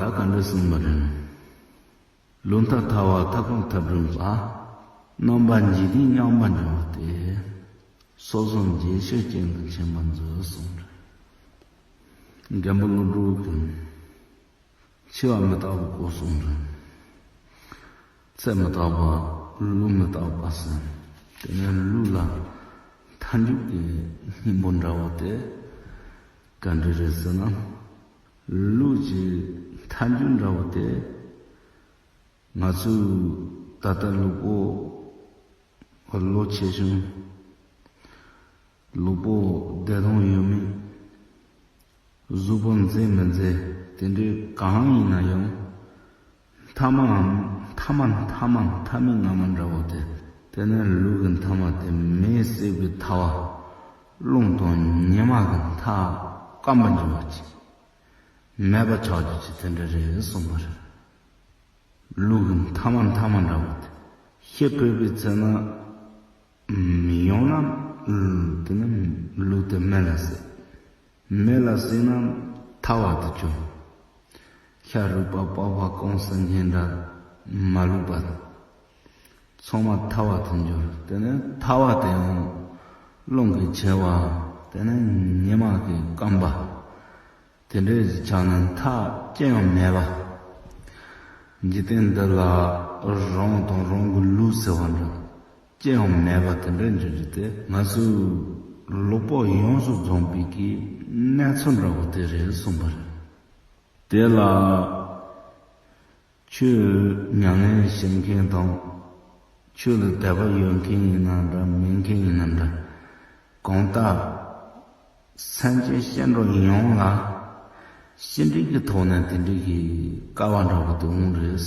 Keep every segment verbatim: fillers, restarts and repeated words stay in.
ད་ག་འདྲ་གསུངས་པ་རེད། ལུས་མཐའ་ཐལ་བ་ཐབས་གང་ཐབས་སྒྲུབ་པ། རྣམ་པར་འཇིག་རྟེན་མཉམ་པར་འབྱུང་བ་སྟེ། སོ་སོར་འབྱེད་ཕྱིར་རྐྱེན་དང་མཁྱེན་པར་མཛོད་གསུངས་རེད། རྒན་པོ་ཀླུ་སྒྲུབ་ཀྱིས་འཆི་བ་མི་རྟག་པའི་སྐོར་གསུངས་རེད། ཚེ་མི་རྟག་པ། ལུས་མི་རྟག་པ་ཟེར། དེ་ནས་ལུས་ལ་མཐའ་མཇུག་གི་སྙིང་པོ་འདྲ་བོ་དེ་ག་འདྲ་རེད་ཟེར་ན། ལུས་ཀྱི་མཐའ་མཇུག་འདྲ་བོ་དེ། ང་ཚོས་ད་ལྟ་ལུས་པོ་ལོ་ཆེ་ཆུང་། ལུས་པོ་བདེ་ཐང་ཡོད་མེད། གཟུགས་པོ་མཛེས་མི་མཛེས། དེ་འདྲའི་གང་ཡིན་ན་ཡང་། མཐའ་མ། མཐའ་མ་མཐའ་མ་མཐའ་མའི་རྔ་མ་འདྲ་བོ་དེ། དེ་ནས་ལུས་ཀྱི་མཐའ་མ་དེ་མེས་བསྲེགས་པའི་ཐལ་བ། རླུང་དང་ཉི་མ་གི་མཐའ་སྐམ་པར་འགྱུར་བ་ཅིག་མེད་པ་ཆགས་རྒྱུ་ཅིག་དེ་འདྲ་རེད་གསུངས་པ་རེད། ལུས་ཀྱི་མཐའ་མ་མཐའ་མ་འདྲ་བོ་དེ། ཤི་འཕོས་པའི་ཚེ་ན། ཡང་ན། དེ་ནི་ལུས་དེ་མེ་ལ་བསྲེགས། མེ་ལ་བསྲེགས་ན་ཐལ་བ་དེ་བྱུང་། ཤ་རུས་པ་པགས་པ་རྐང་སེན་མཁན་འདྲ། མ་ལུས་པ། ཚང་མ་ཐལ་བ་དུ་འགྱུར། དེ་ནས་ཐལ་བ་དེ་ཡང་རླུང་གིས་བྱེར་བ། དེ་ནས་ཉི་མ་གིས་སྐམ་པ། དེ་འདྲའི་ཆ་ནས་མཐའ་ཅི་ཡང་མེད་པ། འཇིག་རྟེན་འདི་ལ་རང་དང་རང་གི་ལུས་ཟེར་བ་འདྲ། ཅི་ཡང་མེད་པ་དེ་འདྲ་འགྱུར་རྒྱུ་དེ། ང་ཚོའི་ལུས་པོ་ཡོངས་སུ་འཛོམས་པའི་གི་གནས་ཚུལ་འདྲ་བོ་དེ་རེད་གསུངས་པ་རེད། དེ་ལ། ཆོས་ཉམས་ལེན་བྱེད་མཁན་དང་། ཆོས་ལ་དད་པ་ཡོད་མཁན་ཡིན་ན་འདྲ། མེད་མཁན་ཡིན་ན་འདྲ། གང་ལྟར། སེམས་ཅན་སྐྱེ་འགྲོ་ཡོངས་ལ་ཤེས་འདྲིས་ཀྱི་ཐོག་ནས་དེ་འདྲའི་གི་དཀའ་བ་འདྲ་བོ་དེ་འོང་རེད།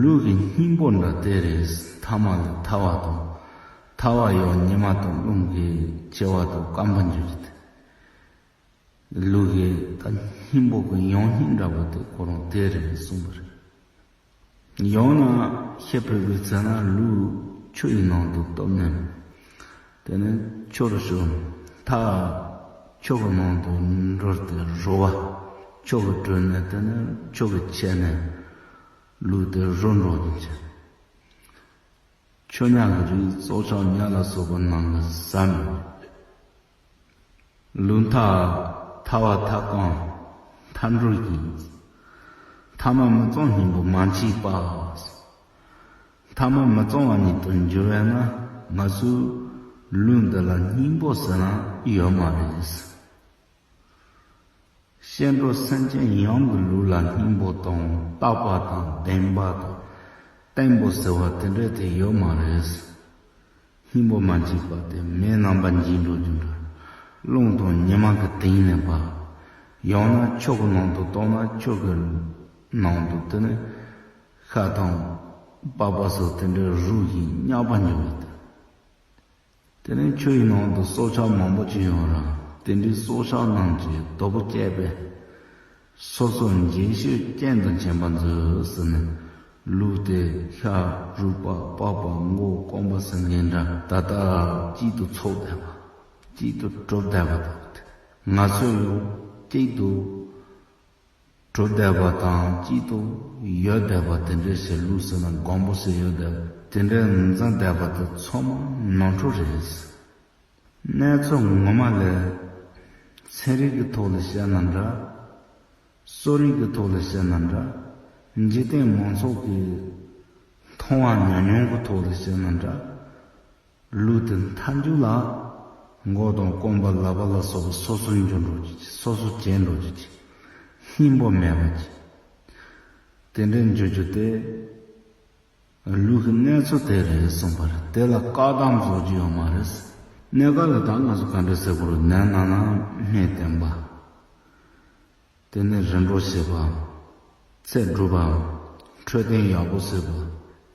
ལུས་ཀྱི་སྙིང་པོ་འདྲ་དེ་རེད། མཐའ་མ་ལ་ཐལ་བ་དང་། ཐལ་བ་ཡང་ཉི་མ་དང་རླུང་གིས་བྱེར་བ་དང་སྐམ་པར་འགྱུར་རྒྱུ་དེ། ལུས་ཀྱི་ད་སྙིང་པོ་གི་ཡང་སྙིང་འདྲ་བོ་དེ་ཁོ་རང་དེ་རེད་གསུངས་པ་རེད། ཡང་ན་ཤི་འཕོས་པའི་ཚེ་ན་ལུས་ཆུ་ཡི་ནང་དུ་གཏུབས་ནས། དེ་ནས་ཆུ་རུ་ཞོན། མཐའ་ཆུ་གི་ནང་དུ་འགྲོ་སྟེ་རུལ་བ། ཆུ་གིས་དྲུད་ནས། དེ་ནས་ཆུ་གིས་ཁྱེར་ནས་ལུས་དེ་རུལ་འགྲོ་བཞིན་བྱས། ཆུ་ཉག་གི་རིགས་སྲོག་ཆགས་ཉ་ལ་སོགས་པ་རྣམས་ཀྱིས་ཟ་མི་ཉན། ལུས་མཐའ་ཐལ་བ་མཐའ་སྐམ་མཐའ་འགྲོལ་གྱི། མཐའ་མ་མི་གཙང་སྙིང་པོ་མ་མཆིས་པ། མཐའ་མ་མི་གཙང་བ་ཉིད་དུ་འགྱུར་བས་ན། ང་ཚོའི་ལུས་འདི་ལ་སྙིང་པོ་ཟེར་ན་ཡོད་མ་རེད། སྐྱེ་འགྲོ་སེམས་ཅན་ཡོངས་ཀྱི་ལུས་ལ་སྙིང་པོ་དང་རྟག་པ་དང་བདེན་པ་དང་བརྟན་པོ་ཟེར་བ་དེ་འདྲ་དེ་ཡོད་མ་རེད། སྙིང་པོ་མ་མཆིས་པ་དེ་མེ་རྣམ་པར་འགྱིང་འགྲོ་རྒྱུ་འདྲ། རླུང་དང་ཉི་མ་གིས་དེད་ནས་པ། ཡང་ན་ཆུ་གི་ནང་དུ་གཏོར་ན་ཆུ་གི་ནང་དུ། དེ་ནས་ཤ་དང་པགས་པ་སོགས་དེ་འདྲའི་རུལ་ཞིང་ཉག་པ་འགྱུར་བ་དེ། དེ་ནས་ཆུ་ཡི་ནང་དུ་སྲོག་ཆགས་མང་པོ་ཅིག་ཡོད་རུང་། དེ་འདྲའི་སྲོག་ཆགས་རྣམས་ཀྱིས་དོ་པོ་བཅད་པས། སོ་སོར་འབྱེད་ཕྱིར་རྐྱེན་དང་མཁྱེན་པར་མཛོད་ཟེར་ནས། ལུས་དེ་ཤ་རུས་པ་པགས་པ་མགོ་རྐང་པ་ཟེར་མཁན་འདྲ། ད་ལྟ་གཅིག་ཏུ་ཚོགས་བསྡད་པ། གཅིག་ཏུ་གྲུབ་བསྡད་པ་དང་། ང་ཚོ་ཡང་གཅིག་ཏུ་གྲུབ་བསྡད་པ་དང་། གཅིག་ཏུ་ཡོད་བསྡད་པ་དེ་འདྲ་ཞིག། ལུས་ཟེར་ན་སྒམ་པོ་ཞིག་ཡོད་བསྡད་པ་དེ་འདྲ་འཛིན་བསྡད་པ་དེ་ཚང་མ་ནོར་འཁྲུལ་རེད། གནས་ཚུལ་ངོ་མ་ལ་ཚན་རིག་གི་ཐོག་ལ་བཤད་ན་འདྲ། གསོ་རིག་གི་ཐོག་ལ་བཤད་ན་འདྲ། འཇིག་རྟེན་མང་ཚོགས་ཀྱི་མཐོང་བ་ཉམས་མྱོང་གི་ཐོག་ལ་བཤད་ན་འདྲ། ལུས་དེ་མཐའ་མཇུག་ལ་མགོ་དང་རྐང་པ་ལག་པ་ལ་སོགས་པ་སོ་སོར་འགྱུར་འགྲོ་རྒྱུ་ཅིག་སོ་སོར་བཅད་འགྲོ་རྒྱུ་ཅིག་སྙིང་པོ་མེད་པ་ཅིག་དེ་འདྲའི་འགྱུར་རྒྱུ་དེ། ལུས་ཀྱི་གནས་ཚུལ་དེ་རེད་གསུངས་པ་རེད། དེ་ལ་བཀག་སྡོམ་བཟོ་རྒྱུ་ཡོད་མ་རེད། གནས་སྐབས་ལ་ད་ང་ཚོ་ག་འདྲ་ཟེར་དགོས་རེད། ནད་ན་ན་སྨན་བསྟེན་པ། དེ་ནས་རིམ་གྲོ་བྱེད་པ། ཚེ་སྒྲུབ་པ། འཕྲོད་བསྟེན་ཡག་པོ་བྱེད་པ།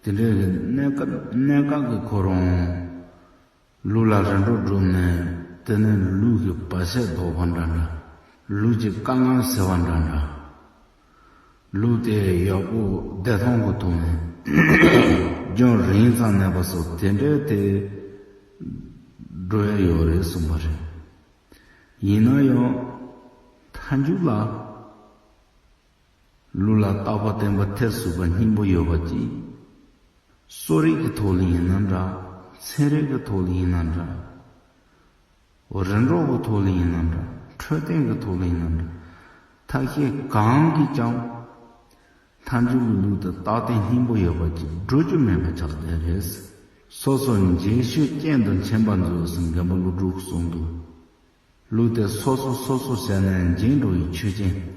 དེ་འདྲའི་གི་གནས་སྐབས་གནས་སྐབས་ཀྱི་ཁོ་རང་ལུས་ལ་རིམ་གྲོ་བསྒྲུབས་ནས། དེ་ནས་ལུས་ཀྱི་བར་ཆད་བཟློག་པ་འདྲ་འདྲ། ལུས་ཀྱི་དཀའ་ངལ་སེལ་བ་འདྲ་འདྲ། ལུས་དེ་ཡག་པོ་བདེ་ཐང་གི་ཐོག་ནས་རྒྱུན་རིང་ཙམ་གནས་པ་སོགས་དེ་འདྲའི་དེ་འགྲོ་ཡ་ཡོད་རེད་གསུངས་པ་རེད། ཡིན་ན་ཡང་མཐའ་མཇུག་ལ་ ལུས་ལ་རྟག་པ་བརྟན་པ་ཐེར་ཟུག་པ་སྙིང་པོ་ཡོད་པ་ཅིག་གསོ་རིག་གི་ཐོག་ལ་ཡིན་ན་འདྲ། ཚན་རིག་གི་ཐོག་ལ་ཡིན་ན་འདྲ། རིམ་གྲོ་གི་ཐོག་ལ་ཡིན་ན་འདྲ། འཕྲོད་བསྟེན་གི་ཐོག་ལ་ཡིན་ན་འདྲ། ཐབས་ཤེས་གང་གིས་ཀྱང་མཐའ་མཇུག་གི་ལུས་དེ་རྟག་བརྟན་སྙིང་པོ་ཡོད་པ་ཅིག་འགྲོ་རྒྱུ་མེད་པ་ཆགས་བསྡད་རེད། སོ་སོ་རྗེས་ཤུལ་རྐྱེན་དུ་འཕྱན་པ་མཛོད་ཟེར་མཁན་པོ་ཀླུ་སྒྲུབ་གསུངས་འདུག་ལུས་དེ་སོ་སོ་སོ་སོ་བྱས་ནས་འགྱེལ་འགྲོ་བའི་ཆོས་ཅན།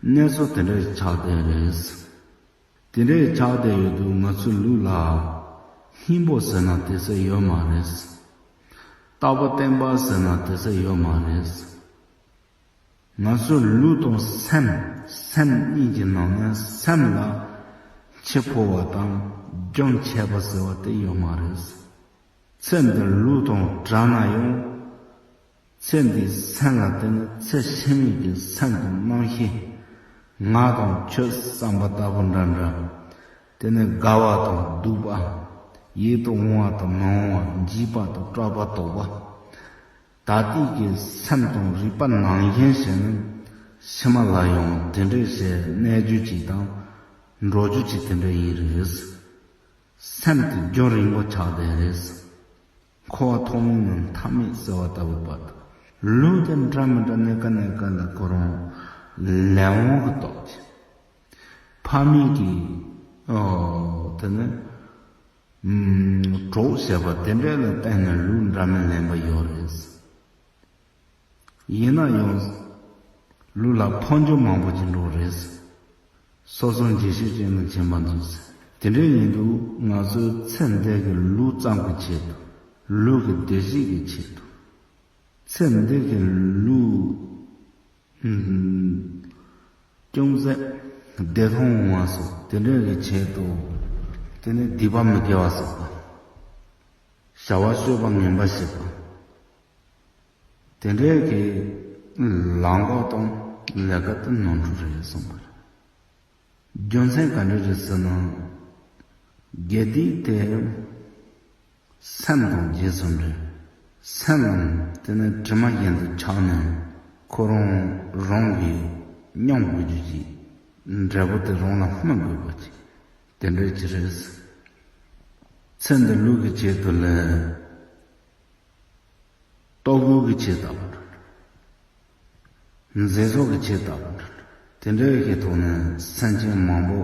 གནས་ཚུལ་དེ་འདྲ་ཆགས་བསྡད་རེད། དེ་འདྲའི་ཆགས་བསྡད་ཡོད་དུས་ང་ཚོའི་ལུས་ལ་སྙིང་པོ་ཟེར་ན་དེ་ཚོ་ཡོད་མ་རེད། རྟག་པ་བརྟན་པ་ཟེར་ན་དེ་ཚོ་ཡོད་མ་རེད། ང་ཚོའི་ལུས་དང་སེམས། སེམས་གཉིས་ཀྱི་ནང་ནས་སེམས་ལ་འཆི་འཕོ་བ་དང་རྒྱུན་ཆད་པ་ཟེར་བ་དེ་ཡོད་མ་རེད། ཚེ་འདིར་ལུས་དང་བྲལ་ན་ཡང་། ཚེ་འདིའི་སེམས་ལ་བརྟེན་ནས་ཚེ་ཕྱི་མའི་གི་སེམས་དང་རྣམ་ཤེས། ང་དང་ཁྱོད་བསམ་པ་ལྟ་བུ་འདྲ་འདྲ། དེ་ནས་དགའ་བ་དང་སྡུག་པ། ཡིད་དུ་འོང་བ་དང་མ་འོང་བ། འཇིགས་པ་དང་སྐྲག་པ་དོགས་པ། ད་ལྟའི་གི་སེམས་དང་རིག་པ་ནང་བཞིན་བྱས་ནས་ཕྱི་མ་ལ་ཡང་དེ་འདྲའི་ཞིག་གནས་རྒྱུ་ཅིག་དང་འགྲོ་རྒྱུ་ཅིག་དེ་འདྲ་ཡིན་རེད། སེམས་དེ་རྒྱུན་རིང་པོ་ཆགས་བསྡད་རེད། འཁོར་བ་ཐོག་མེད་ནས་མཐའ་མེད་ཟེར་བ་ལྟ་བུ་བར་དུ། ལུས་དེ་འདྲ་མི་འདྲ་གནས་སྐབས་གནས་སྐབས་ལ་ཁོ་རང་ལས་དབང་གི་སྟོབས་ཀྱིས། ཕ་མེས་ཀྱི་ཨོ་དེ་ནི་ཨམ་གྲོགས་བྱས་པ་དེ་འདྲ་ལ་བརྟེན་ནས་ལུས་འདྲ་མིན་ལེན་པ་ཡོད་རེད། ཡིན་ན་ཡང་ལུས་ལ་ཕོག་འགྱུར་མང་པོ་ཅིག་འགྲོ་རེད། སོ་སོ་རྗེས་ཤུལ་རྐྱེན་དུ་འཕྱན་པ་མཛོད་ཟེར། དེ་འདྲ་ཡིན་དུས་ང་ཚོའི་ཚེ་འདི་གི་ལུས་ཙམ་གྱི་ཆེད་དུ། ལུས་ཀྱི་བདེ་སྐྱིད་ཀྱི་ཆེད་དུ། ཚེ་འདི་གི་ལུས་ཨུམ་ཅུང་ཟད་བདེ་ཐང་འོང་བ་སོགས་དེ་འདྲ་གི་ཆེད་དུ། དེ་ནི་སྡིག་པ་མི་དགེ་བ་བསགས་པ། བྱ་བ་སྤྱོད་པ་ངན་པ་བྱེད་པ། དེ་འདྲའི་གི་ལམ་ཁ་དང་ལས་ཀ་དེ་ནོར་འཁྲུལ་རེད་གསུངས་པ་རེད། རྒྱུ་མཚན་ག་འདྲ་རེད་ཟེར་ན། དགེ་སྡིག་དེ་སེམས་དང་རྗེས་སུ་འབྲེལ། སེམས་ལ་དེ་ནི་དྲི་མ་བཞིན་དུ་ཆགས་ནས་ཁོ་རང་རང་གིས་མྱོང་དགོས་རྒྱུ་ཞིག་འབྲས་བུ་དེ་རང་ལ་སྨིན་དགོས་པ་ཅིག་དེ་འདྲའི་ཅིག་རེད། ཚེ་འདི་ལུས་ཀྱི་ཆེད་དུ་ལས། ལྟོ་གོས་ཀྱི་ཆེད་ལྟ་བུ་འདྲ་འདྲ། མཛེས་བཟོ་གི་ཆེད་ལྟ་བུ་འདྲ་འདྲ། དེ་འདྲའི་གི་ཐོག་ནས་སེམས་ཅན་མང་པོ་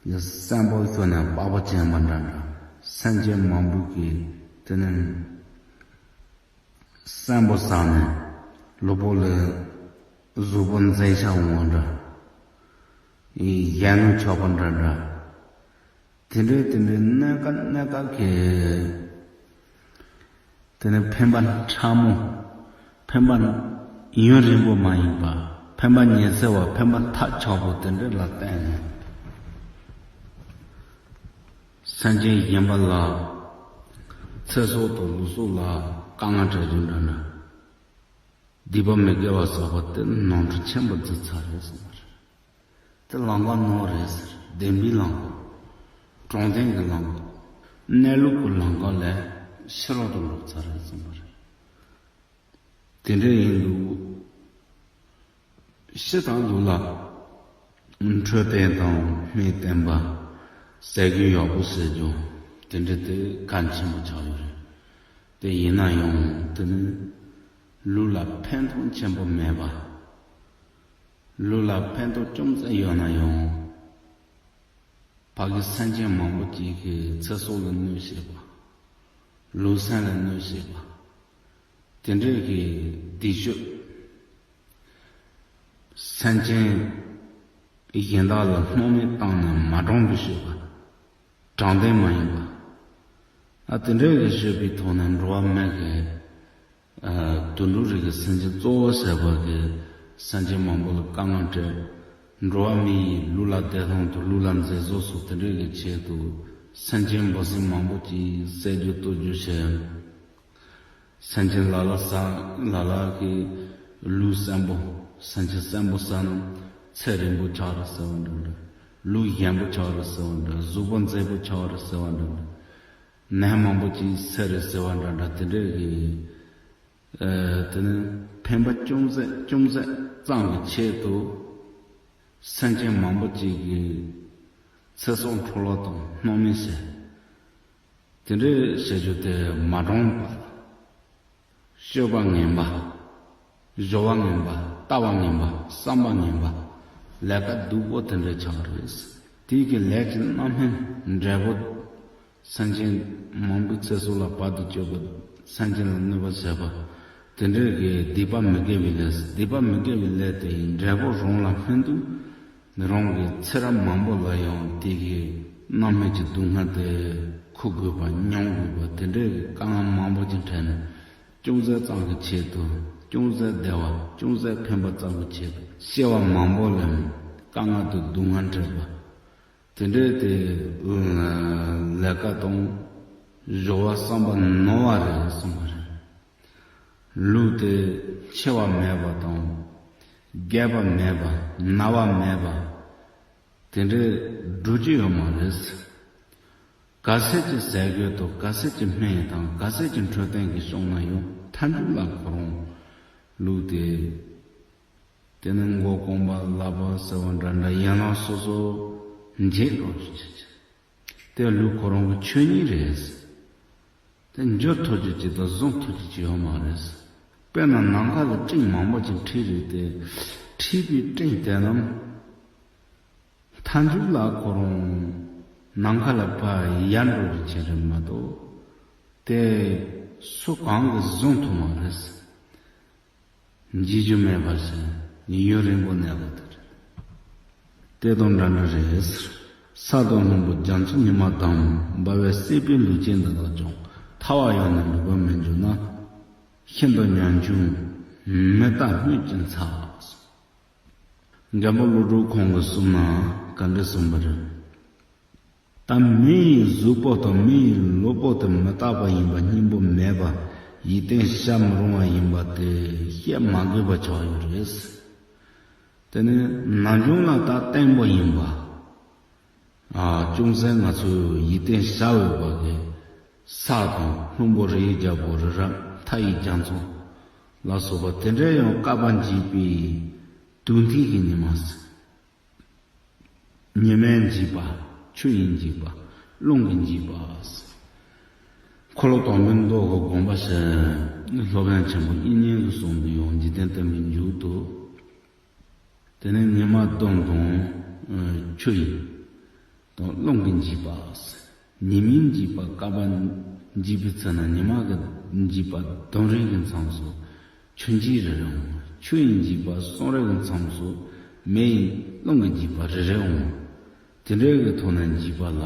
ཡི་བསམ་པ་ཁྱོན་ནས་དཔའ་བོ་ཅན་པ་འདྲ་འདྲ། སེམས་ཅན་མང་པོ་གི་དེ་ནས་བསམ་པ་བཟང་ནས་ལུས་པོ་ལ་གཟུགས་པོ་མཛེས་ཤ་འོང་བ་འདྲ། ཡིད་ནུས་ཆོག་པ་འདྲ་འདྲ། དེ་འདྲའི་དེ་འདྲའི་གནས་སྐབས་གནས་སྐབས་ཀྱི་དེ་ནི་ཕན་པ་ཕྲ་མོ། ཕན་པ་ཡུན་རིང་པོ་མ་ཡིན་པ། ཕན་པ་ཉི་ཚེ་བ། ཕན་པ་ཐག་ཆོད་པོ་དེ་འདྲ་ལ་བརྟེན་ནས། སེམས་ཅན་གཞན་པ་ལ་ཚེ་སྲོག་དང་ལུས་སྲོག་ལ་དཀའ་ངལ་སྤྲད་རྒྱུ་འདྲ་འདྲ། སྡིག་པ་མི་དགེ་བ་བསགས་པ་དེ་ནོར་འཁྲུལ་ཆེན་པོ་འཛུགས་ཚར་རེད་གསུངས་པ་རེད། དེ་ལམ་ཁ་ནོར་རེད་ཟེར། བདེན་པའི་ལམ་ཁ། དྲང་བདེན་གྱི་ལམ་ཁ། གནས་ལུགས་ཀྱི་ལམ་ཁ་ལས་ཕྱི་རོལ་དུ་ལོག་ཚར་རེད་གསུངས་པ་རེད། དེ་འདྲ་ཡིན་དུས་ཕྱི་དང་ལུས་ལ་འཕྲོད་བསྟེན་དང་སྨན་བསྟེན་པ། ཟས་གོས་ཡག་པོ་ཟ་རྒྱུ་དེ་འདྲ་དེ་གལ་ཆེན་པོ་ཆགས་ཡོད་རེད། དེ་ཡིན་ན་ཡང་དེ་ནི་ལུས་ལ་ཕན་ཐོགས་ཆེན་པོ་མེད་པ། ལུས་ལ་ཕན་ཐོགས་ཅུང་ཟད་ཡོད་ན་ཡང་། ཕ་གི་སེམས་ཅན་མང་པོ་ཅིག་གི་ཚེ་སྲོག་ལ་གནོད་བྱེད་པ། ལུས་སེམས་ལ་གནོད་བྱེད་པ། དེ་འདྲའི་གི་སྡིག་སྤྱོད། སེམས་ཅན་གཞན་དག་ལ་སྣང་མེད་བཏང་ནས་མ་དྲང་པོ་སྤྱོད་པ། དྲང་བདེན་མ་ཡིན་པ། ཨ་དེ་འདྲའི་གི་སྤྱོད་པའི་ཐོག་ནས་འགྲོ་བ་མི་གི་ཨ་དུད་འགྲོ་རིགས་ཀྱི་སེམས་ཅན་གཙོ་བོ་བྱས་པ་གི་སེམས་ཅན་མང་པོ་ལ་དཀའ་ངལ་སྤྲད། འགྲོ་བ་མི་ཡི་ལུས་ལ་བདེ་ཐང་དང་ལུས་ལ་མཛེས་བཟོ་སོགས་དེ་འདྲའི་གི་ཆེད་དུ་སེམས་ཅན་འབུ་སྲིན་མང་པོ་ཅིག་བསད་རྒྱུ་གཏོར་རྒྱུ་བྱས། སེམས་ཅན་ལ་ལ་ཟ་ལ་ལ་གི་ལུས་བཙན་པོ། སེམས་ཅན་བཙན་པོ་ཟ་ན་ཚེ་རིང་པོ་ཆགས་རེད་ཟེར་བ་འདྲ་འདྲ། ལུས་ཞན་པོ་ཆགས་རེད་ཟེར་བ་འདྲ། གཟུགས་པོ་མཛེས་པོ་ཆགས་རེད་ཟེར་བ་འདྲ་འདྲ། ནད་མང་པོ་ཅིག་བསད་རེད་ཟེར་བ་འདྲ་འདྲ། དེ་འདྲའི་གི་ཨ་དེ་ནི་ཕན་པ་ཅུང་ཟད་ཅུང་ཟད་ཙམ་གྱི་ཆེད་དུ་ སེམས་ཅན་མང་པོ་ཅིག་གི་ཚེ་སྲོག་འཕྲོ་བརླག་དང་སྣང་མེད་བྱས། དེ་འདྲའི་བྱེད་རྒྱུ་དེ་མ་གྲུབ་པ། སྤྱོད་པ་ངན་པ། སྦྱོར་བ་ངན་པ། ལྟ་བ་ངན་པ། བསམ་པ་ངན་པ། ལས་ཀ་སྡུག་པོ་དེ་འདྲ་ཆགས་པ་རེད། དེ་གི་ལས་ཀྱི་རྣམ་སྨིན་འབྲས་བུ། སེམས་ཅན་མང་པོའི་ཚེ་སྲོག་ལ་བར་དུ་གཅོད་པ། སེམས་ཅན་ལ་གནོད་པ་བྱེད་པ། དེ་འདྲའི་གི་སྡིག་པ་མི་དགེ་བའི་ལས། སྡིག་པ་མི་དགེ་བའི་ལས་དེ་ཡི་འབྲས་བུ་རང་ལ་སྨིན་དུས། རང་གི་ཚེ་རབས་མང་པོ་ལ་ཡང་དེ་གི་རྣམ་སྨིན་གྱི་སྡུག་བསྔལ་དེ་འཁུར་དགོས་པ་མྱོང་དགོས་པ་དེ་འདྲའི་གི་དཀའ་ངལ་མང་པོ་ཅིག་འཕྲད་ནས། ཅུང་ཟད་ཙམ་གྱི་ཆེད་དུ། ཅུང་ཟད་བདེ་བ། ཅུང་ཟད་ཕན་པ་ཙམ་གྱི་ཆེད་དུ། སྐྱེ་བ་མང་པོ་ལ་དཀའ་ངལ་དང་སྡུག་བསྔལ་འཕྲད་པ། དེ་འདྲའི་དེ་ལས་ཀ་དང་། སྦྱོར་བ་བསམ་པ་ནོར་བ་རེད་གསུངས་པ་རེད། ལུས་དེ་འཆི་བ་མེད་པ་དང་། རྒས་པ་མེད་པ། ན་བ་མེད་པ། དེ་འདྲའི་འགྲོ་རྒྱུ་ཡོད་མ་རེད། ག་ཚད་ཀྱི་ཟས་གོས་དང་། ག་ཚད་ཀྱི་སྨན་དང་། ག་ཚད་ཀྱི་འཕྲོད་བསྟེན་གྱི་བྱུང་ན་ཡང་མཐའ་མཇུག་ལ་ཁོ་རང་ལུས་དེ། དེ་ནི་མགོ་རྐང་པ་ལག་པ་ཟེར་བ་འདྲ་འདྲ་ཡན་ལག་སོ་སོ་འབྱེད་འགྲོ་རྒྱུ་ཆེ་ཆེ། དེ་ལུས་ཁོ་རང་གི་ཆོས་ཉིད་རེད། དེ་འཇུ་ཐུབ་རྒྱུ་ཅིག་དང་བཟུང་ཐུབ་རྒྱུ་ཅིག་ཡོད་མ་རེད། དཔེར་ན་ནམ་མཁའ་ལ་སྤྲིན་མང་པོ་ཅིག་འཁྲིགས་རེད་དེ། འཁྲིགས་པའི་སྤྲིན་དེ་རྣམས། མཐའ་མཇུག་ལ་ཁོ་རང་ནམ་མཁའ་ལ་ཕར་ཡལ་འགྲོ་རྒྱུ་ཅིག་རེད་མ་གཏོགས། དེ་སུ་གང་གིས་བཟུང་ཐུབ་མ་རེད། འཇིག་རྒྱུ་མེད་པར་ཟེར། ཡུན་རིང་པོ་གནས་པ་དེ་རེད། དེ་དང་འདྲ་འདྲ་རེད། ས་དང་ལྷུན་པོ་རྒྱ་མཚོ་ཉི་མ་དང་། འབར་བའི་སྲིད་པའི་ལུས་ཅན་འདི་དག་ཀྱང་། ཐར་བ་ཡང་ནི་ལུས་པར་མི་འགྱུར་ན། ཤིན་ཏུ་ཉམ་ཆུང་མི་རྟག་སྨོས་ཅི་འཚལ། མགོན་པོ་ཀླུ་སྒྲུབ་ཁོང་གིས་གསུངས་ན་ག་འདྲ་གསུངས་པ་རེད། ད་མི་ཡི་གཟུགས་པོ་དང་མི་ཡི་ལུས་པོ་དེ་མི་རྟག་པ་ཡིན་པ། སྙིང་པོ་མེད་པ། ཡིད་བརྟན་བྱ་མི་རུང་བ་ཡིན་པ་དེ་བཤད་མ་དགོས་པ་ཆགས་ཡོད་རེད། དེ་ནི་ནམ་བྱུང་ལ་ད་བརྟན་པོ་ཡིན་པ། ཨ། ཅུང་ཟད་ང་ཚོས་ཡིད་བརྟན་བྱ་འོས་པ་གི་ས་དང་ལྷུན་པོ་རི་ཡི་རྒྱལ་པོ་རི་རབ་མཐའ་ཡི་རྒྱ་མཚོ་ལ་སོགས་པ་དེ་འདྲའི་ཡང་བསྐལ་པ་འཇིག་པའི་དུས་མཐའི་གི་ཉི་མ་ཟེར། ཉི་མས་འཇིགས་པ། ཆུ་ཡིས་འཇིགས་པ། རླུང་གིས་འཇིགས་པ། འཁོར་ལོ་སྟོང་པའི་མདོ་གི་དགོངས་པ་ཞིག་སློབ་དཔོན་ཆེན་པོ་དབྱིག་གཉེན་གྱི་གསུང་དུ་ཡང་འཇིག་རྟེན་བསྟན་པའི་མཇུག་ཏུ། དེ་ནས་ཉི་མ་གདོན་དང་། ཆུ་ཡིས་དང་རླུང་གིས་འཇིགས་པ། ཉི་མས་འཇིགས་པ། བསྐལ་པ་འཇིག་པའི་ཚེ་ན་ཉི་མ་གིས་འཇིགས་པ་གདོན་རིགས་ཀྱི་མཚམས་སུ་ཆུ་འཇིག་རི་རབ་འོང་། ཆུ་ཡིས་འཇིགས་པ་གསུང་རབ་ཀྱི་མཚམས་སུ་མེ་ཡིས་རླུང་གིས་འཇིགས་པ་རི་རབ་འོང་། དེ་འདྲའི་གི་ཐོག་ནས་འཇིགས་པ་ལ།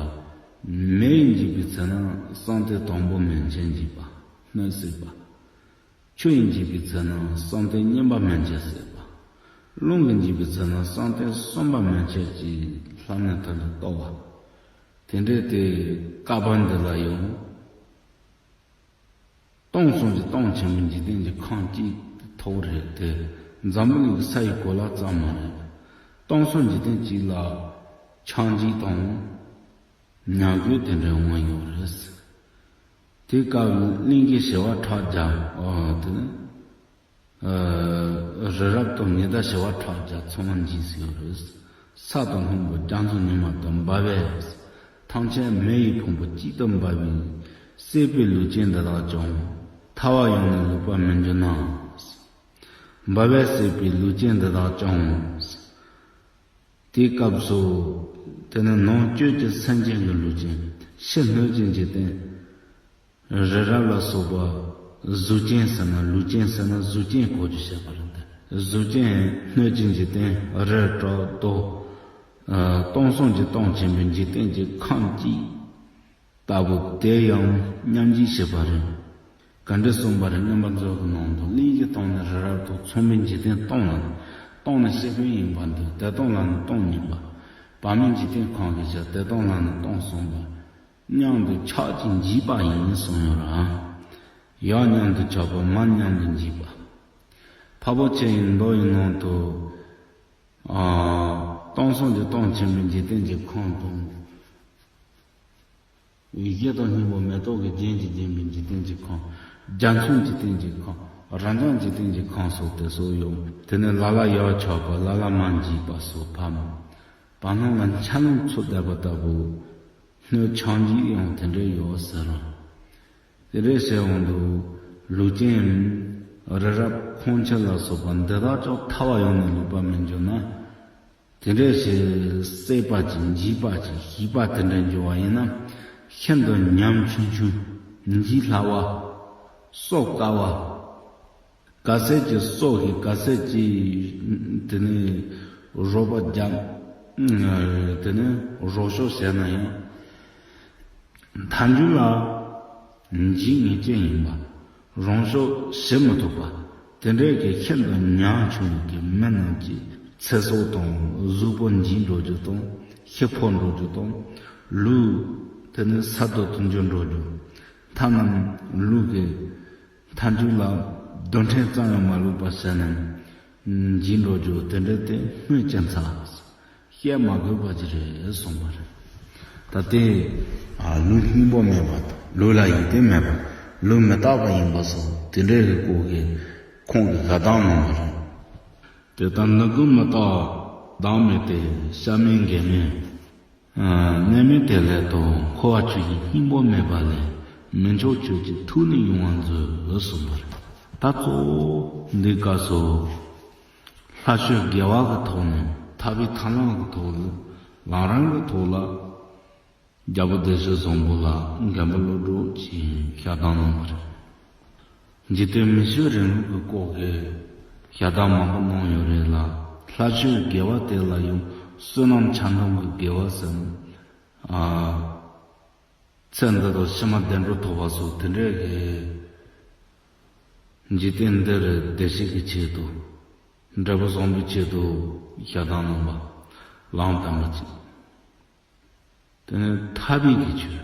མེ་ཡིས་འཇིགས་པའི་ཚེ་ན་བསམ་གཏན་དང་པོ་མན་ཆད་འཇིགས་པ། སྣོད་བསྲེགས་པ། ཆུ་ཡིས་འཇིགས་པའི་ཚེ་ན་བསམ་གཏན་གཉིས་པ་མན་ཆད་བསྲེགས་པ། རླུང་གིས་འཇིགས་པའི་ཚེ་ན་བསམ་གཏན་གསུམ་པ་མན་ཆད་ཀྱི་ལྷ་ནས་ཐར་ལ་གཏོར་བ། དེ་འདྲའི་དེ་བསྐལ་པ་འདི་ལ་ཡང་། སྟོང་གསུམ་གྱི་སྟོང་ཆེན་པོའི་འཇིག་རྟེན་གྱི་ཁམས་གཅིག་ཐོག་རེད་དེ། འཛམ་བུ་གླིང་གི་ས་ཡི་གོ་ལ་ཙམ་མ་རེད། སྟོང་གསུམ་འཇིག་རྟེན་གཅིག་ལ་ཆགས་འཇིག་དང་ཉམས་རྒུད་དེ་འདྲའི་འོང་ཡོད་རེད། དེ་སྐབས་གླིང་གི་བྱེ་བ་ཕྲག་བརྒྱ། ཨོ། དེ་ནི། ཨ། རི་རབ་དང་ཉི་ཟླ་བྱེ་བ་ཕྲག་བརྒྱ་ཚང་མ་འཇིག་ཟིན་ཡོད་རེད། ས་དང་ལྷུན་པོ་རྒྱ་མཚོ་ཉི་མ་དང་འབར་བས། ཐམས་ཅད་མེ་ཡི་ཕུང་པོ་གཅིག་ཏུ་འབར་བའི་སྲིད་པའི་ལུས་ཅན་འདི་དག་ཀྱང་། ཐར་བ་ཡང་ནི་ལུས་པར་མི་འགྱུར་ན། འབར་བས་སྲིད་པའི་ལུས་ཅན་འདི་དག་ཀྱང་། དེའི་སྐབས་སུ། དེ་ནི་ནང་བཅུད་ཀྱི་སེམས་ཅན་གྱི་ལུས་ཅན། ཕྱི་སྣོད་ཀྱི་འཇིག་རྟེན། རི་རབ་ལ་སོགས་པ། གཟུགས་ཅན་ཟེར་ན་ལུས་ཅན་ཟེར་ན་གཟུགས་ཅན་གོ་རྒྱུ་བྱེད་པ་རེད་དེ། གཟུགས་ཅན་སྣོད་ཀྱི་འཇིག་རྟེན་རི་བྲག་རྡོ། ཨ། སྟོང་གསུམ་གྱི་སྟོང་ཆེན་པོའི་འཇིག་རྟེན་གྱི་ཁམས་གཅིག་ལྟ་བུ་དེ་ཡང་མཉམ་འཇིག་བྱེད་པ་རེད། ག་འདྲ་གསུངས་པ་རེད། མངོན་པ་མཛོད་ཀྱི་ནང་དུ། གླིང་བཞི་སྟོང་ནི་རི་རབ་ཏུ། མཚུངས་མེད་འཇིག་རྟེན་སྟོང་ལ་ནི། སྟོང་ནི་ཤེས་དཔལ་ཡིན་པར་འདོད། དེ་སྟོང་ལ་ནི་སྟོང་གཉིས་པ། བར་མའི་འཇིག་རྟེན་ཁམས་ཀྱི་ཕྱིར། དེ་སྟོང་ལ་ནི་སྟོང་གསུམ་པ། མཉམ་དུ་ཆགས་ཀྱི་འཇིགས་པ་ཡིན་གསུངས་ཡོད་ར། ཡང་མཉམ་དུ་ཆགས་པ་མར་མཉམ་དུ་འཇིག་པ། འཕགས་པ་ཆེ་བའི་མདོ་ཡི་ནང་དུ། ཨ། སྟོང་གསུམ་གྱི་སྟོང་ཆེན་པོའི་འཇིག་རྟེན་གྱི་ཁམས་དང་། བཞི་དང་སྙིང་པོ་མེ་ཏོག་གི་རྒྱན་གྱིས་བརྒྱན་པའི་འཇིག་རྟེན་གྱི་ཁམས། རྒྱ་མཚོའི་འཇིག་རྟེན་གྱི་ཁམས། རབ་འབྱམས་འཇིག་རྟེན་གྱི་ཁམས་སོགས་དེ་སོགས་ཡོད། དེ་ནས་ལ་ལ་ཡར་ཆགས་པ་ལ་ལ་མར་འཇིག་པ་སོགས་ཕ་མ་བར་སྣང་ལ་འཆར་སྣང་ཚུར་བསྡད་པ་ལྟ་བུ། སྣོད་ཆགས་འཇིག་ཡང་དེ་འདྲ་ཡོད་ཟེར་རོ། དེ་འདྲ་ཟེར་འོང་དུས་ལུས་ཅན་རི་རབ་ཁོག་ཆེན་ལ་སོགས་པ་འདི་དག་ཅོག་ཐལ་བ་ཡོང་ནས་ལུས་པ་མི་འགྱུར་ན། དེ་འདྲ་ཞིག་སྲེག་པ་ཅིག་འཇིག་པ་ཅིག་ཞིག་པ་དེ་འདྲ་འགྱུར་བ་ཡིན་ན། ཤིན་ཏུ་ཉམ་ཆུང་ཆུང་། འཇིག་སླ་བ། གསོ་དཀའ་བ། ག་ཚད་ཀྱི་གསོ་གི་ག་ཚད་ཀྱི་དེ་ནས་རོགས་པ་རྒྱབ། དེ་ནས་རོགས་སྐྱོར་བྱས་ན་ཡང་། མཐའ་མཇུག་ལ་འཇིག་ངེས་ཅན་ཡིན་པ། རང་སྲོག་ཞི་མི་ཐུབ་པ། དེ་འདྲའི་གི་ཤིན་ཏུ་ཉམ་ཆུང་གི་མི་རྣམས་ཀྱི་ཚེ་སྲོག་དང་གཟུགས་པོ་འཇིག་འགྲོ་རྒྱུ་དང་། ཤི་འཕོ་འགྲོ་རྒྱུ་དང་། ལུས་དེ་ནི་ས་རྡོ་དུ་འགྱུར་འགྲོ་རྒྱུ། མཐའ་རྣམས་ལུས་ཀྱི་མཐའ་མཇུག་ལ་རྡུལ་ཕྲན་ཙམ་ཡང་མ་ལུས་པ་ཟེར་ནས་འཇིག་འགྲོ་རྒྱུ་དེ་འདྲ་དེ་སྨོས་ཅི་མཚར། བཤད་མ་དགོས་པ་ཅིག་རེད་གསུངས་པ་རེད། ད་དེ་ལུས་སྙིང་པོ་མེད་པ་དང་ལུས་ལ་ཡིད་བརྟན་མེད་པ། ལུས་མི་རྟག་པ་ཡིན་པ་སོགས་དེ་འདྲའི་གི་སྐོར་གྱི་ཁོང་གིས་བཀའ་གདམས་གནང་བ་རེད། དེ་ལྟར་འདི་ཀུན་མི་རྟག་བདག་མེད་དེ། གཤའ་མེད་འགལ་མེད་གནས་མེད་དེ་ལས་དང་། འཁོར་བ་ཆོས་ཀྱི་སྙིང་པོ་མེད་པ་ལས། མི་མཆོག་ཁྱོད་ཀྱི་ཐུགས་ནི་ཡོང་བར་མཛོད་གསུངས་པ་རེད། ད་གཙོ་བོ་འདི་སྐབས་སུ། ལྷ་ཆོས་དགེ་བ་གི་ཐོག་ནས་ཐར་པའི་ཐབས་ལམ་གི་ཐོག་ལ་ལམ་རིམ་གི་ཐོག་ལ་རྒྱལ་པོ་བདེ་གཤེགས་བཟང་པོ་ལ་མགོན་པོ་ཀླུ་སྒྲུབ་ཀྱིས་ཞལ་གདམས་གནང་བ་རེད། འཇིག་རྟེན་མི་ཆོས་རིང་ལུགས་ཀྱི་སྐོར་གྱི་ཞལ་གདམས་མང་པོ་གནང་ཡོད་རེད་ལ། ལྷ་ཆོས་དགེ་བ་དེ་ལ་ཡང་བསོད་ནམས་ཆ་མཐུན་གྱི་དགེ་བ་ཟེར་ན། ཨ། ཚེ་འདི་དང་ཕྱི་མ་བདེ་འགྲོ་ཐོབ་པ་སོགས་དེ་འདྲའི་གི་འཇིག་རྟེན་འདིར་བདེ་སྐྱིད་ཀྱི་ཆེད་དུ། འབྲས་བུ་བཟང་པོའི་ཆེད་དུ་ཞལ་གདམས་གནང་བ་ལམ་དམ་པ་ཅིག་དེ་ནས་ཐར་པའི་གི་ཆོས།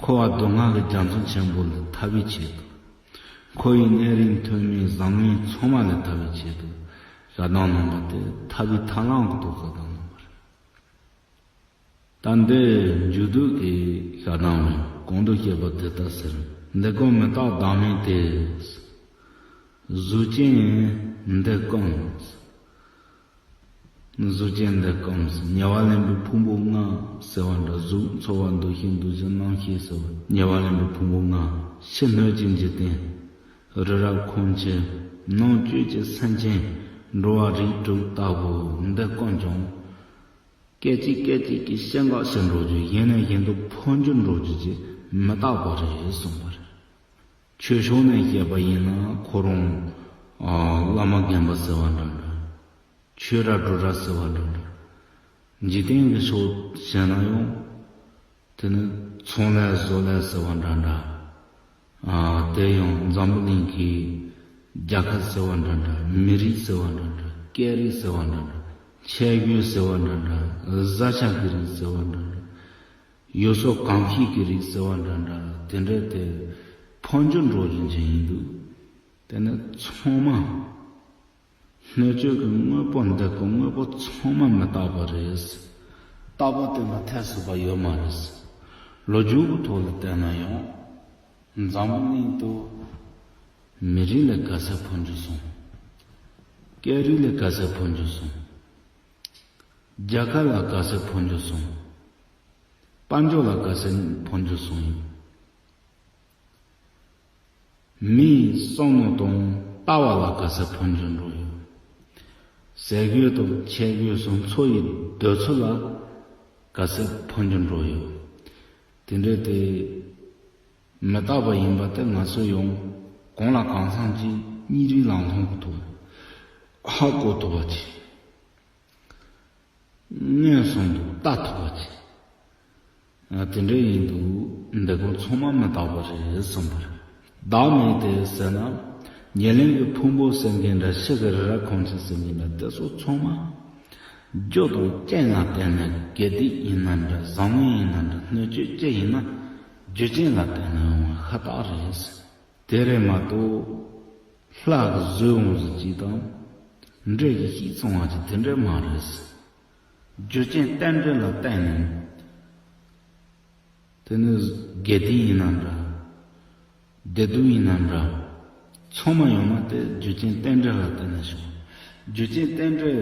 འཁོར་བ་སྡུག་བསྔལ་གྱི་རྒྱ་མཚོ་ཆེན་པོ་ལས་ཐར་པའི་ཆེད་དུ། འཁོར་བའི་གནས་རིས་མཐོ་དམན་བཟང་ངན་ཚང་མ་ལས་ཐར་པའི་ཆེད་དུ་ཞལ་གདམས་གནང་བ་དེ་ཐར་པའི་ཐབས་ལམ་གྱི་ཐོག་ཞལ་གདམས་གནང་བ་རེད། ད་འདི་མཇུག་བསྡུ་གི་ཞལ་གདམས་རེད། གོང་དུ་བཤད་པ་དེ་ལྟར་ཟེར། འདི་ཀུན་མི་རྟག་བདག་མེད་དེ། གཟུགས་ཅན་འདི་ཀུན། གཟུགས་ཅན་འདི་ཀུན། ཉེ་བར་ལེན་པའི་ཕུང་པོ་ལྔ་ཟེར་བ་འདྲ། གཟུགས་ཚོར་བ་འདུ་ཤེས་འདུ་བྱེད་རྣམ་ཤེས་ཟེར་བ། ཉེ་བར་ལེན་པའི་ཕུང་པོ་ལྔ། ཕྱི་སྣོད་ཀྱི་འཇིག་རྟེན། རི་རབ་ཁོག་ཆེན། ནང་བཅུད་ཀྱི་སེམས་ཅན། འགྲོ་བ་རིགས་དྲུག་ལྟ་བུ་འདི་ཀུན་ཀྱང་། སྐད་ཅིག་སྐད་ཅིག་གིས་ཤེས་འགག་ཕྱིར་འགྲོ་རྒྱུ། ཡིན་ནའི་ཡིན་དུ་འཕོ་འགྱུར་འགྲོ་རྒྱུ་ཅིག་མི་རྟག་པ་རེད་གསུངས་པ་རེད། ཆོས་ཕྱོགས་ནས་བཤད་པ་ཡིན་ན་ཁོ་རང་ཨ་བླ་མ་རྒན་པ་ཟེར་བ་འདྲ་འདྲ། ཆོས་ར་སྒྲུབ་ར་ཟེར་བ་འདྲ་འདྲ། འཇིག་རྟེན་གྱི་ཕྱོགས་བཤད་ན་ཡང་། དེ་ནི་ཚོང་ལས་བཟོ་ལས་ཟེར་བ་འདྲ་འདྲ། ཨ་དེ་ཡང་འཛམ་བུ་གླིང་གི་རྒྱལ་ཁབ་ཟེར་བ་འདྲ་འདྲ། མི་རིགས་ཟེར་བ་འདྲ་འདྲ། སྐད་རིགས་ཟེར་བ་འདྲ་འདྲ། ཆས་གོས་ཟེར་བ་འདྲ་འདྲ། བཟའ་བཅའ་གི་རིགས་ཟེར་བ་འདྲ་འདྲ། ཡུལ་སྲོལ་གོམས་གཤིས་ཀྱི་རིགས་ཟེར་བ་འདྲ་འདྲ། དེ་འདྲ་དེ་འཕོ་འགྱུར་འགྲོ་བཞིན་ཅིག་ཡིན་འདུག་དེ་ནི་ཚང་མ། སྣོད་བཅུད་ཀྱི་དངོས་པོ་འདི་ཀུན་དངོས་པོ་ཚང་མ་མི་རྟག་པ་རེད། རྟག་པ་དེ་ལ་ཐེ་ཚོམ་པ་ཡོད་མ་རེད། ལོ་རྒྱུས་ཀྱི་ཐོག་ལ་བལྟས་ན་ཡང་། འཛམ་བུ་གླིང་དུ་མི་རིགས་ལ་ག་ཚད་འཕོ་འགྱུར་སོང་། སྐད་རིགས་ལ་ག་ཚད་འཕོ་འགྱུར་སོང་། རྒྱལ་ཁབ་ལ་ག་ཚད་འཕོ་འགྱུར་སོང་། དཔལ་འབྱོར་ལ་ག་ཚད་འཕོ་འགྱུར་སོང་ཡིན། མིའི་བསམ་བློ་དང་ལྟ་བ་ལ་ག་ཚད་འཕོ་འགྱུར་འགྲོ་ཡོད། ཟས་གོས་དང་ཆས་གོས་སོགས་འཚོ་བའི་འདོད་ཚུལ་ལ་ག་ཚད་འཕོ་འགྱུར་འགྲོ་ཡོད། དེ་འདྲ་དེ་མི་རྟག་པ་ཡིན་པ་དེ་ང་ཚོས་ཡང་གང་ལ་གང་འཚམ་གྱིས་གཉིས་རིག་ལམ་སང་གི་ཐོག་ཧ་གོ་ཐུབ་པ་ཅིག་མངོན་སུམ་དུ་ལྟ་ཐུབ་པ་ཅིག་དེ་འདྲ་ཡིན་དུས་འདི་ཀུན་ཚང་མ་མི་རྟག་པ་རེད་གསུངས་པ་རེད། བདག་མེད་དེ་ཟེར་ན། ཉེར་ལེན་གྱི་ཕུང་པོ་ཟེར་མཁན་འདྲ། ཕྱི་གི་རི་རབ་ཁོག་ཆེན་ཟེར་མཁན་འདྲ། དེ་ཚོ་ཚང་མ་རྒྱུ་དང་རྐྱེན་ལ་བརྟེན་ནས། དགེ་སྡིག་ཡིན་ན་འདྲ། བཟང་ངན་ཡིན་ན་འདྲ། སྣོད་བཅུད་ཅི་ཡིན་ན་རྒྱུ་རྐྱེན་ལ་བརྟེན་ནས་ཡོང་བ་ཤ་སྟག་རེད། དེ་རེད་མ་གཏོགས། ལྷ་གི་བཟོས་འོང་ཟིག་ཅིག་དང་། འདྲེ་གི་ཤིག་བཙོང་བ་ཅིག་དེ་འདྲ་མ་རེད། རྒྱུ་རྐྱེན་རྟེན་འབྲེལ་ལ་བརྟེན་ནས། དེ་ནི་དགེ་སྡིག་ཡིན་ན་འདྲ། བདེ་སྡུག་ཡིན་ན་འདྲ། ཚང་མ་ཡོད་ན་དེ་རྒྱུ་རྐྱེན་རྟེན་འབྲེལ་ལ་བརྟེན་ནས་བྱུང་བ། རྒྱུ་རྐྱེན་རྟེན་འབྲེལ་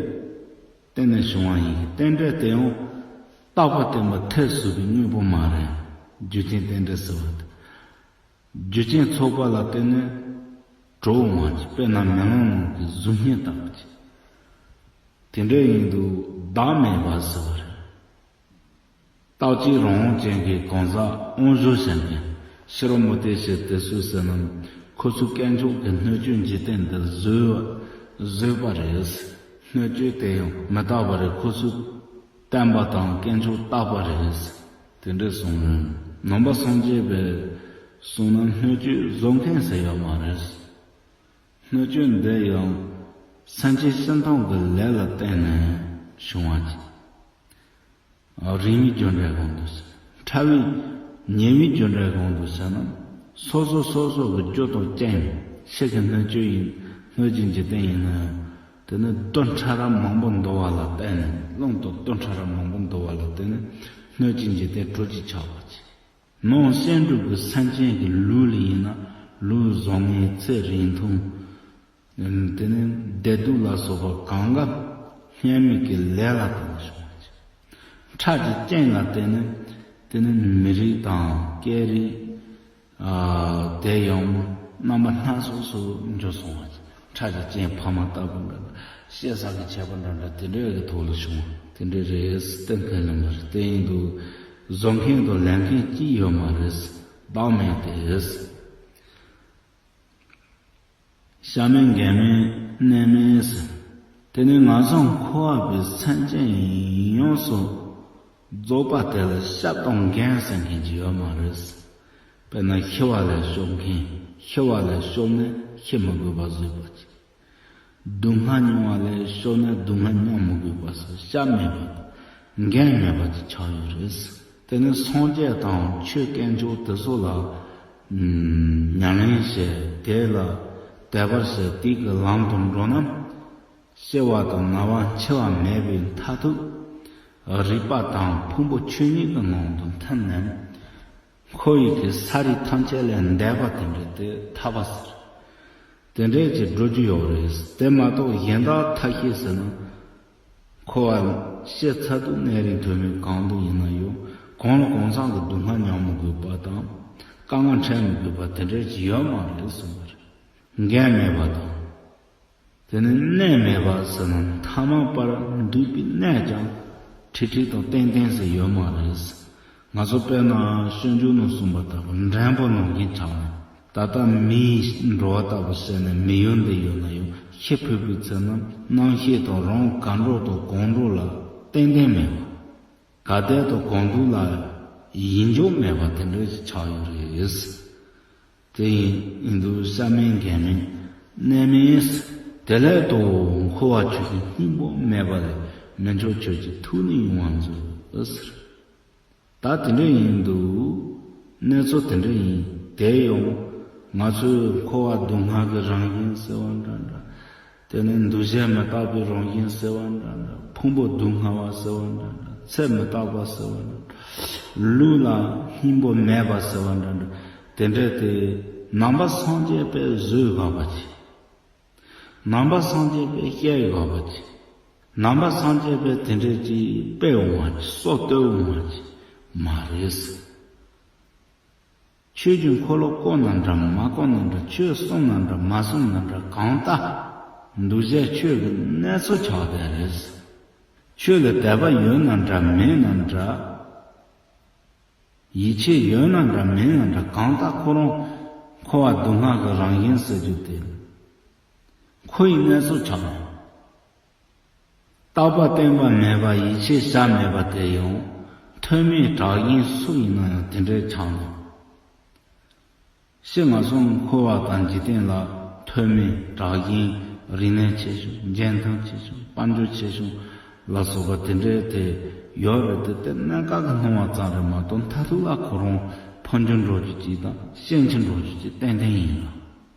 བརྟེན་ནས་བྱུང་བ་ཡིན། རྟེན་འབྲེལ་དེ་ཡང་རྟག་པ་བརྟེན་པ་ཐེབས་ཟུག་གི་དངོས་པོ་མ་རེད། རྒྱུ་རྐྱེན་རྟེན་འབྲེལ་ཟེར་བ་དེ། རྒྱུ་རྐྱེན་ཚོགས་པ་ལ་བརྟེན་ནས་གྲོལ་འོང་བ་ཅིག་དཔེར་ན་མེ་ལོང་ནང་གི་གཟུགས་བརྙན་ལྟ་བུ་ཅིག་དེ་འདྲ་ཡིན་དུས་བདག་མེད་པ་ཟེར་བ་རེད། རྟག་གཅིག་རང་དབང་ཅན་གྱི་གང་ཟག་དབང་ཟོར་བྱེད་མཁན་ཕྱི་རོལ་མུ་སྟེགས་ཞེས་དེ་སུས་ཟེར་ན། ཁོ་ཚོའི་དཀོན་མཆོག་གི་སྣོད་བཅུད་འཇིག་རྟེན་འདི་བཟོས་བཟོས་པ་རེད། སྣོད་བཅུད་དེ་ཡང་མི་རྟག་པ་རེད། ཁོ་ཚོས་བསྟན་པ་དང་དཀོན་མཆོག་རྟག་པ་རེད། དེ་འདྲ་གསུངས། ནང་པ་སངས་རྒྱས་པས་གསུངས་ན་སྣོད་བཅུད་བཟོ་མཁན་ཟེར་ཡོད་མ་རེད། སྣོད་བཅུད་འདི་ཡང་སེམས་ཅན་སྤྱིར་བཏང་གི་ལས་ལ་བརྟེན་ནས་བྱུང་བ་ཅིག་རིང་བའི་རྒྱུ་འབྲས་གང་དུ་ཟེར། ཕྲ་བའི་ཉེ་བའི་རྒྱུ་འབྲས་གང་དུ་ཟེར་ན། སོ་སོ་སོ་སོ་གི་རྒྱུ་དང་རྐྱེན། ཕྱི་གི་སྣོད་བཅུད་ཡིན། སྣོད་ཀྱི་འཇིག་རྟེན་ཡིན་ན་ཡང་། དེ་ནི་རྡུལ་ཕྲ་རབ་མང་པོ་འདུ་བ་ལ་བརྟེན་ནས། རླུང་དང་རྡུལ་ཕྲ་རབ་མང་པོ་འདུ་བ་ལ་བརྟེན་ནས་སྣོད་ཀྱི་འཇིག་རྟེན་གྲུ་གཅིག་ཆགས་པ་ཅིག་ནང་གསེང་འབྲུག་གི་སེམས་ཅན་གྱི་ལུས་ལ་ཡིན་ན། ལུས་བཟང་ངན་ཚེ་རིང་ཐུང་། དེ་ནས་བདེ་སྡུག་ལ་སོགས་པ་གང་ག་སྔོན་མའི་གི་ལས་ལ་བརྟེན་ནས་བྱུང་བ་ཅིག་ཁྲག་གི་རྐྱེན་ལ་བརྟེན་ནས། དེ་ནས་མི་རིགས་དང་སྐད་རིགས། ཨ། དེ་ཡང་རྣམ་པ་སྣ་ཚོགས་སུ་འགྱུར་སོང་བ་ཅིག་ཁྲག་གི་རྐྱེན་ཕ་མ་ལྟ་བུ་འདྲ་འདྲ། སྐྱེ་ས་གི་ཁྱད་པར་འདྲ་འདྲ་དེ་འདྲའི་གི་ཐོག་ལ་བྱུང་བ་དེ་འདྲ་རེད། གཏན་འཁེལ་ལེན་པ་རེད། དེ་ཡིན་དུས་བཟོ་མཁན་དང་ལེན་མཁན་གཅིག་ཡོད་མ་རེད། བདག་མེད་དེ། གཤའ་མེད་འགལ་མེད་གནས་མེད་ཟེར། དེ་ནས་ང་ཚོ་འཁོར་བ་པའི་སེམས་ཅན་ཡོངས་སུ་རྫོགས་པ་དེ་ལ་གཤབ་དང་འགལ་ཟེར་མཁན་ཅིག་ཡོད་མ་རེད། དཔེར་ན་ཤི་བ་ལས་སྐྱོབ་མཁན། ཤི་བ་ལས་སྐྱོབ་ནས་ཤི་མི་དགོས་པ་བཟོས་པ་ཅིག་སྡུག་བསྔལ་མྱོང་བ་ལས་སྐྱོབ་ནས་སྡུག་བསྔལ་མྱོང་མི་དགོས་པ་སོགས་གཤབ་མེད་པ་དང་འགལ་མེད་པ་དེ་ཆགས་ཡོད་རེད། དེ་ནི་སངས་རྒྱས་དང་ཆོས་དཀོན་མཆོག་དེ་ཚོ་ལ་ཉམས་ལེན་བྱས། དེ་ལ་དད་པ་བྱས། དེ་གི་ལམ་དུ་འགྲོ་ན། སྐྱེ་བ་དང་ན་བ་འཆི་བ་མེད་པའི་མཐར་ཐུག་རིག་པ་དང་ཕུང་པོ་ཆོས་ཉིད་ཀྱི་ངང་དུ་ཐིམ་ནས། འཁོར་བའི་གི་ས་རིས་ཐམས་ཅད་ལས་འདས་པ་དེ་འདྲ་དེ་ཐར་པ་ཟེར། དེ་འདྲའི་ཅིག་འགྲོ་རྒྱུ་ཡོད་རེད། དེ་མ་གཏོགས་གཞན་དག་ཐབས་ཤེས་ཟེར་ན། འཁོར་བ་སྐྱེ་ཚར་དུས་གནས་རིས་མཐོ་དམན་གང་དུ་ཡིན་ན་ཡང་གང་ལ་གང་འཚམ་གྱི་སྡུག་བསྔལ་མྱོང་མི་དགོས་པ་དང་། དཀའ་ངལ་འཕྲད་མི་དགོས་པ་དེ་འདྲའི་ཅིག་ཡོད་མ་རེད་གསུངས་པ་རེད། འགལ་མེད་པ་དང་། དེ་ནི་གནས་མེད་པ་ཟེར་ན་ཐ་མལ་པར་འདུག་པའི་གནས་ཀྱང་ཁྲིག་ཁྲིག་དང་ཏན་ཏན་ཟེར་ཡོད་མ་རེད། ང་ཚོ་དཔེར་ན་སྤྱོད་འཇུག་ནང་གསུངས་པ་ལྟ་བུ་འགྲེང་བུ་ནང་བཞིན་ཆགས་ནས། ད་ལྟ་མིའི་འགྲོ་བ་ལྟ་བུ་བྱས་ནས་མི་ཡུལ་འདི་ཡོད་ན་ཡང་ཤི་འཕོས་པའི་ཚེ་ན་རྣམ་ཤེས་དང་རང་ག་འགྲོ་དང་གང་འགྲོ་ལ་ཏན་ཏན་མེད་པ། ག་དེ་དང་གང་འདུག་ལ་ཡིན་འཇོག་མེད་པ་དེ་འདྲ་ཞིག་ཆགས་ཡོད་རེད། དེ་ཡིན་དུས་གཤའ་མེད་འགལ་མེད་གནས་མེད། དེ་ལས་དང་འཁོར་བ་ཆོས་ཅན་སྙིང་པོ་མེད་པ་ལས་མི་མཆོག་ཁྱོད་ཀྱི་ཐུགས་ནི་ཡོང་བར་མཛོད་ཟེར། ད་དེ་འདྲ་ཡིན་དུས་གནས་ཚུལ་དེ་འདྲ་ཡིན། དེ་ཡང་ང་ཚོས་འཁོར་བ་སྡུག་བསྔལ་གྱི་རང་བཞིན་ཟེར་བ་འདྲ་འདྲ། དེ་ནས་འདུ་བྱེད་མི་རྟག་པའི་རང་བཞིན་ཟེར་བ་འདྲ་འདྲ། ཕུང་པོ་སྡུག་བསྔལ་བ་ཟེར་བ་འདྲ་འདྲ། ཚེ་མི་རྟག་པ་ཟེར་བ་འདྲ་འདྲ། ལུས་ལ་སྙིང་པོ་མེད་པ་ཟེར་བ་འདྲ་འདྲ། དེ་འདྲ་དེ་ནང་པ་སངས་རྒྱས་པས་བཟོས་དགོས་པ་ཅིག་ནང་པ་སངས་རྒྱས་པས་བཤད་དགོས་པ་ཅིག་ནང་པ་སངས་རྒྱས་པས་དེ་འདྲ་ཅིག་སྤེལ་འོང་བ་ཅིག་སྲོལ་གཏོད་འོང་བ་ཅིག་མ་རེད། ཆོས་ཀྱི་འཁོར་ལོ་བསྐོར་ན་འདྲ་མ་བསྐོར་ན་འདྲ། ཆོས་གསུངས་ན་འདྲ་མ་གསུངས་ན་འདྲ། གང་ལྟར་འདུ་བྱེད་ཆོས་ཀྱི་གནས་ཚུལ་ཆགས་བསྡད་རེད། ཆོས་ལ་དད་པ་ཡོད་ན་འདྲ་མེད་ན་འདྲ། ཡིད་ཆེས་ཡོད་ན་འདྲ་མེད་ན་འདྲ། གང་ལྟར་ཁོ་རང་འཁོར་བ་སྡུག་བསྔལ་གྱི་རང་བཞིན་ཟེར་རྒྱུ་དེ་འཁོར་བའི་གནས་ཚུལ་ཆགས་ནས། རྟག་པ་བརྟན་པ་མེད་པ། ཡིད་ཆེས་བྱ་མེད་པ་དེ་ཡང་ཐོགས་མེད་གྲགས་ཞེན་སུ་ཡིན་ན་ཡང་དེ་འདྲའི་ཆགས་འདུག་ཤི་ང་སོང་འཁོར་བ་དང་འཇིག་རྟེན་ལ་ཐོགས་མེད་གྲགས་ཞེན། རིག་གནས་ཆེ་ཆུང་། འཇོན་ཐང་ཆེ་ཆུང་། དཔལ་འབྱོར་ཆེ་ཆུང་ལ་སོགས་པ་དེ་འདྲའི་དེ་ཡོད་རེད་དེ། དེ་གནད་འགག་གི་སྣང་བ་ཙམ་རེད་མ་གཏོགས་མཐར་ཐུག་ལ་ཁོ་རང་ཕམ་རྒྱུ་འགྲོ་རྒྱུ་ཅིག་དང་ཤན་ཆུ་འགྲོ་རྒྱུ་ཅིག་ཏན་ཏན་ཡིན་ལ།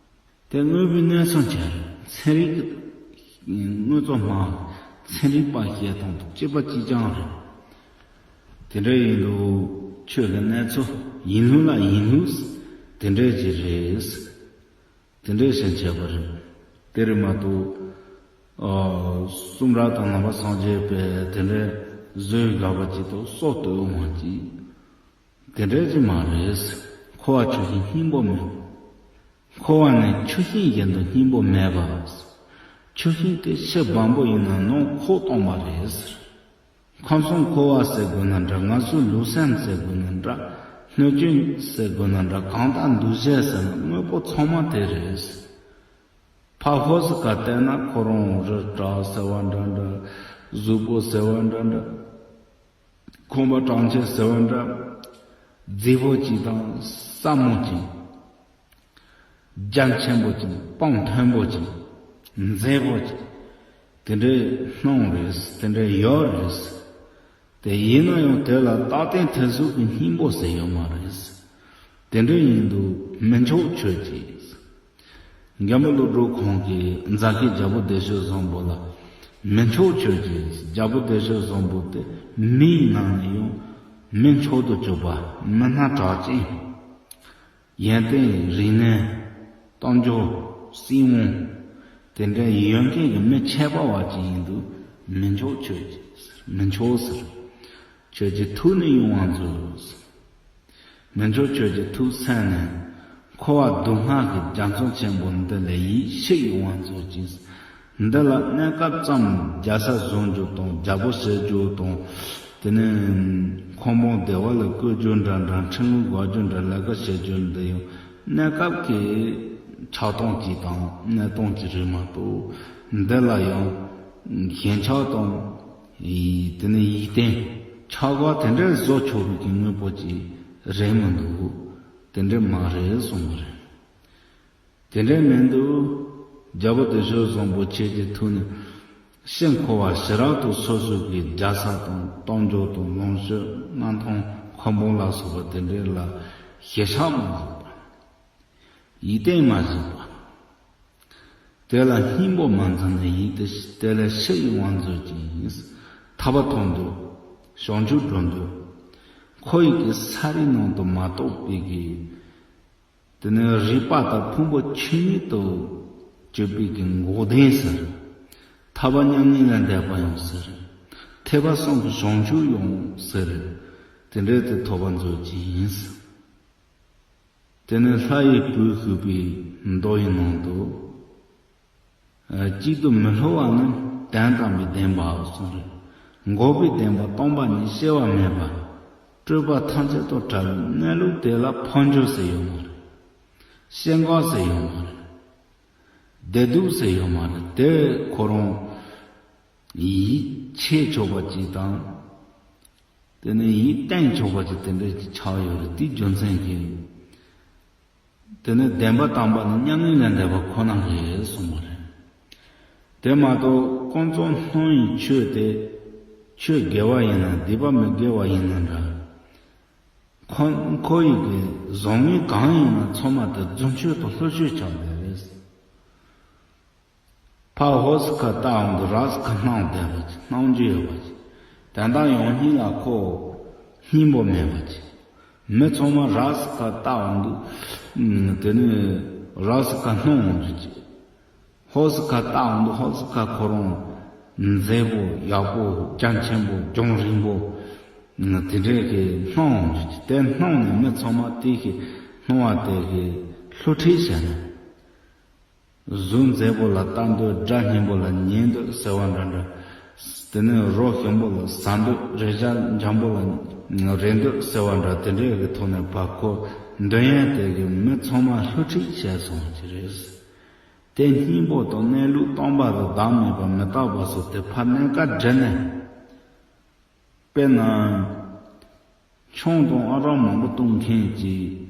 དེ་དངོས་པོའི་གནས་ཚུལ་ཅན་རེད། ཚན་རིག་གི་དངོས་གཙོ་སྨྲ་བ། ཚན་རིག་པ་བཤད་སྟངས་དང་གཅིག་པ་གཅིག་རྐྱང་རེད། དེ་འདྲ་ཡིན་དུས་ཆོས་ཀྱི་གནས་ཚུལ་ཡིན་ལུགས་ལ་ཡིན་ལུགས་དེ་འདྲ་ཅིག་རེད། དེ་འདྲའི་ཞིག་བྱས་པ་རེད། དེ་རེད་མ་གཏོགས། ཨ། གསུང་རབ་དང་ནང་པ་སངས་རྒྱས་པའི་དེ་འདྲའི་བཟོས་དགའ་བ་ཅིག་དང་སྲོག་བཏོད་འོང་བ་ཅིག་དེ་འདྲའི་ཅིག་མ་རེད། འཁོར་བ་ཆུ་ཤིང་སྙིང་པོ་མེད། འཁོར་བ་ནི་ཆུ་ཤིང་བཞིན་དུ་སྙིང་པོ་མེད་པ། ཆུ་ཤིང་དེ་ཕྱིར་སྦོམ་པོ་ཡིན་ན་ནང་ཁོག་སྟོང་པ་རེད་ཟེར། ཁམས་གསུམ་འཁོར་བ་ཟེར་དགོས་ན་འདྲ། ངན་སོང་ལུས་སེམས་ཟེར་དགོས་ན་འདྲ། སྣོད་བཅུད་ཟེར་དགོས་ན་འདྲ། གང་དག་འདུ་བྱེད་ཟེར་ན་དངོས་པོ་ཚང་མ་དེ་རེད། ཕར་ཧོ་སི་ཀ་བལྟས་ན་ཁོ་རང་རི་བྲག་ཟེར་བ་འདྲ་འདྲ། གཟུགས་པོ་ཟེར་བ་འདྲ་འདྲ། ཁང་པ་གྲོང་ཁྱེར་ཟེར་བ་འདྲ། རྫིག་པོ་གཅིག་དང་སྲབ་མོ་གཅིག་རྒྱ་ཆེན་པོ་གཅིག་སྤང་མཐོན་པོ་གཅིག་མཛེས་པོ་གཅིག་དེ་འདྲའི་སྣང་རེད། དེ་འདྲའི་ཡོད་རེད། དེ་ཡིན་ན་ཡང་དེ་ལ་རྟག་བརྟན་ཐེར་ཟུག་གི་སྙིང་པོ་ཟེར་ཡོད་མ་རེད། དེ་འདྲ་ཡིན་དུས་མི་མཆོག་ཁྱོད་ཀྱིས། འཇམ་དཔལ་བློ་གྲོས་ཁོང་གིས་མཛད་ཀྱི་རྒྱལ་པོ་བདེ་སྤྱོད་བཟང་པོ་ལ། མི་མཆོག་ཁྱོད་ཀྱིས། རྒྱལ་པོ་བདེ་སྤྱོད་བཟང་པོ་དེ་མིའི་ནང་ནས་ཡང་མི་མཆོག་ཏུ་གྱུར་པ། མི་སྣ་གྲགས་ཅན། ཡོན་ཏན་རིག་གནས། གཏམ་བརྗོད། སྲིད་དབང་། དེ་འདྲའི་ཡོན་ཏན་གྱི་མི་ཁྱད་པར་བ་ཅིག་ཡིན་དུས་མི་མཆོག་ཁྱོད་ཀྱིས། མི་མཆོག་ཟེར། ཁྱོད་ཀྱི་ཐུགས་ནི་ཡོངས་པར་མཛོད། མི་མཆོག་ཁྱོད་ཀྱི་ཐུགས་སེམས་ནས། འཁོར་བ་སྡུག་བསྔལ་གྱི་རྒྱ་མཚོ་ཆེན་པོ་འདི་ལས་ཡིད་ཕྱིར་ཡོངས་པར་མཛོད་ཅིང་། འདི་ལ་གནས་སྐབས་ཙམ་རྒྱལ་ས་བཟུང་རྒྱུ་དང་རྒྱལ་པོ་བྱེད་རྒྱུ་དང་། དེ་ནས་ཁང་པ་བདེ་བ་ལ་བཀོད་རྒྱུ་འདྲ་འདྲ། འཕྲིན་ལས་དགོས་རྒྱུ་འདྲ། ལས་ཀ་བྱེད་རྒྱུ་འདི་ཡང་གནས་སྐབས་ཀྱི་ཆགས་སྡང་གཅིག་དང་གནས་སྟངས་གཅིག་རེད་མ་གཏོགས། འདི་ལ་ཡང་ཞེན་ཆགས་དང་། ཡི། དེ་ནས་ཡིད་བརྟན། ཆགས་པ་དེ་འདྲའི་བཟོ་ཆོག་པའི་གི་དངོས་པོ་ཅིག་རེད་མི་འདུག་དེ་འདྲ་མ་རེད་གསུངས་པ་རེད། དེ་འདྲ་མི་འདུག་རྒྱལ་པོ་བདེ་སྤྱོད་བཟང་པོ་ཁྱེད་ཀྱི་ཐུགས་ནི། ཕྱིར་འཁོར་བ་ཞི་རགས་དུ་སོ་སོ་གི་རྒྱལ་ས་དང་གཏམ་བརྗོད་དང་ལོངས་སྤྱོད་མངའ་ཐང་འཁོན་པོ་ལ་སོགས་པ་དེ་འདྲ་ལ་ཞེན་ཆགས་མ་བྱེད་པ། ཡིད་བརྟན་མ་བྱེད་པ། དེ་ལ་སྙིང་པོ་མ་འཛིན་ནས་ཡིད་དེ་དེ་ལས་ཕྱིར་ཡོངས་པར་མཛོད་ཅིང་། ཐར་པ་ཐོབ་འདོད། བྱང་ཆུབ་འགྲོ་འདོད། འཁོར་བའི་གི་ས་རིས་ནང་དུ་མ་གཏོགས་པའི་གི། དེ་ནས་རིག་པ་དང་ཕུང་པོ་ཆོས་ཉིད་དུ་གྱུར་པའི་གི་འགོག་བདེན་ཟེར། ཐར་པ་མྱ་ངན་ལས་འདས་པ་ཡང་ཟེར། ཐེག་པ་གསུམ་གྱི་བྱང་ཆུབ་ཡང་ཟེར། དེ་འདྲའི་དེ་ཐོབ་པར་མཛོད་ཅིང་། དེ་ནས་ལྷ་ཡི་བུས་ཞུས་པའི་མདོ་ཡི་ནང་དུ། གཅིག་ཏུ་མི་སླུ་བ་ནི་དོན་དམ་པའི་བདེན་པའོ་གསུངས་རེད། འགོག་པའི་བདེན་པ་སྟོང་པ་ཉིད་སྐྱེ་བ་མེད་པ། སྤྲོས་པ་ཐམས་ཅད་དང་བྲལ་བའི་གནས་ལུགས་དེ་ལ་འཕོ་འགྱུར་ཟེར་ཡོད་མ་རེད། སྐྱེ་འགག་ཟེར་ཡོད་མ་རེད། བདེ་སྡུག་ཟེར་ཡོད་མ་རེད། དེ་ཁོ་རང་ཡིད་ཆེས་ཆོག་པ་ཅིག་དང་། དེ་ནས་ཡིད་བརྟན་ཆོག་པ་ཅིག་དེ་འདྲ་ཅིག་ཆགས་ཡོད་རེད། དེའི་རྒྱུ་མཚན་གྱིས། དེ་ནས་བདེན་པ་དམ་པ་ནི་མྱ་ངན་ལས་འདས་པ་ཁོ་ན་རེད་གསུངས་པ་རེད། དེ་མ་གཏོགས་ཀུན་རྫོབ་སྣང་བའི་ཆོས་དེ། ཆོས་དགེ་བ་ཡིན་ན་སྡིག་པ་མི་དགེ་བ་ཡིན་ན་འདྲ། ཁོ་ཁོ་ཡི་གི་བཟང་ངན་གང་ཡིན་ན་ཚང་མ་དེ་རྫུན་ཆོས་དང་ལྷུ་ཆོས་ཆགས་བསྡད་རེད། ཕར་ཧོ་སི་ཁ་ལྟ་འོང་དུས་ར་སི་ཁ་སྣང་བསྡད་པ་ཅིག་སྣང་རྒྱུ་ཡོད་པ་ཅིག་དོན་དག་ཡང་སྙིང་ལ་ཁོ་སྙིང་པོ་མེད་པ་ཅིག་མི་ཚང་མ་ར་སི་ཁ་ལྟ་འོང་དུས། དེ་ནས་ར་སི་ཁ་སྣང་འོང་རྒྱུ་ཅིག་ཧོ་སི་ཁ་ལྟ་འོང་དུས་ཧོ་སི་ཁ་ཁོ་རང་མཛེས་པོ་ཡག་པོ་རྒྱ་ཆེན་པོ་རྒྱང་རིང་པོ། དེ་འདྲའི་གི་སྣང་འོང་རྒྱུ་ཅིག་དེ་སྣང་ནས་མི་ཚང་མ་དེ་གི་སྣང་བ་དེ་གི་སླུ་ཁྲིད་བྱས་ནས། གཟུགས་མཛེས་པོ་ལ་ལྟ་འདོད། སྒྲ་སྙན་པོ་ལ་ཉན་འདོད་ཟེར་བ་འདྲ་འདྲ། དེ་ནས་རོ་ཞིམ་པོ་ལ་ཟ་འདོད། རེག་བྱ་འཇམ་པོ་ལ་རེག་འདོད་ཟེར་བ་འདྲ། དེ་འདྲའི་གི་ཐོག་ནས་ཕར་ཁོ་འདོད་ཡོན་དེ་གི་མི་ཚང་མ་སླུ་ཁྲིད་བྱས་སོང་གི་རེད། དེ་སྙིང་པོ་དང་གནས་ལུགས་སྟོང་པ་དང་བདག་མེད་པ་མི་རྟག་པ་སོགས་དེ་ཕར་གནས་སྐབས་བསྒྲིལ་ནས། དཔེར་ན། ཆང་དང་ཨ་རག་མང་པོ་བཏུང་མཁན་གྱིས།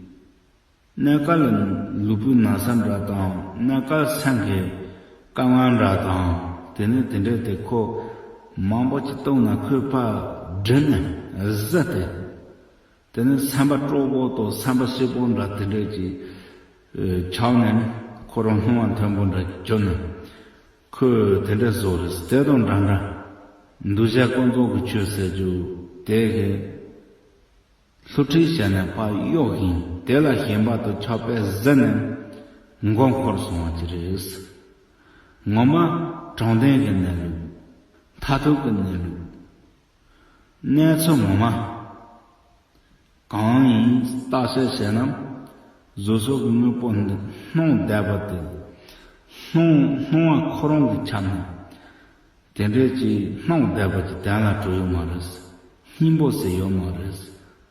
གནས་སྐབས་ལ་ལུས་པོའི་ན་ཚ་འདྲ་དང་། གནས་སྐབས་སེམས་ཀྱི་དཀའ་ངལ་འདྲ་དང་། དེ་ནས་དེ་འདྲའི་དེ་ཁོ་མང་པོ་ཅིག་བཏུང་ན་ཁོས་ཕར་བསྒྲིལ་ནས་བཟི་སྟེ། དེ་ནས་སེམས་པ་སྤྲོ་པོ་དང་སེམས་པ་སྐྱིད་པོ་འདྲ་དེ་འདྲ་ཅིག་ཆགས་ནས་ཁོ་རང་སྣང་བ་མཐོན་པོ་འདྲ་གྱུར་ནས། ཁོས་དེ་འདྲ་བཟོ་རེད། དེ་དང་འདྲ་འདྲ། འདུ་བྱེད་ཀུན་རྫོབ་ཀྱི་ཆོས་ཟེར་རྒྱུ་དེ་གི་སླུ་ཁྲིད་བྱས་ནས་ཕར་གཡོ་ཞིང་། དེ་ལ་ཞེན་པ་དང་ཆགས་པས་བཟི་ནས། མགོ་འཁོར་སོང་བ་ཅིག་རེད། ངོ་མ་དྲང་བདེན་གྱི་གནས་ལུགས། མཐར་ཐུག་གི་གནས་ལུགས། གནས་ཚུལ་ངོ་མ། གང་ཡིན་བརྟག་དཔྱད་བྱས་ན། བཟོ་ཚོགས་ཀྱི་དངོས་པོ་འདི་སྣང་བསྡད་པ་དེ། སྣང་སྣང་བ་ཁོ་རང་གི་ཆ་ནས། དེ་འདྲའི་ཅིག་སྣང་བསྡད་པ་ཅིག་གཏན་ལ་གྲུབ་ཡོད་མ་རེད། སྙིང་པོ་ཟེར་ཡོད་མ་རེད།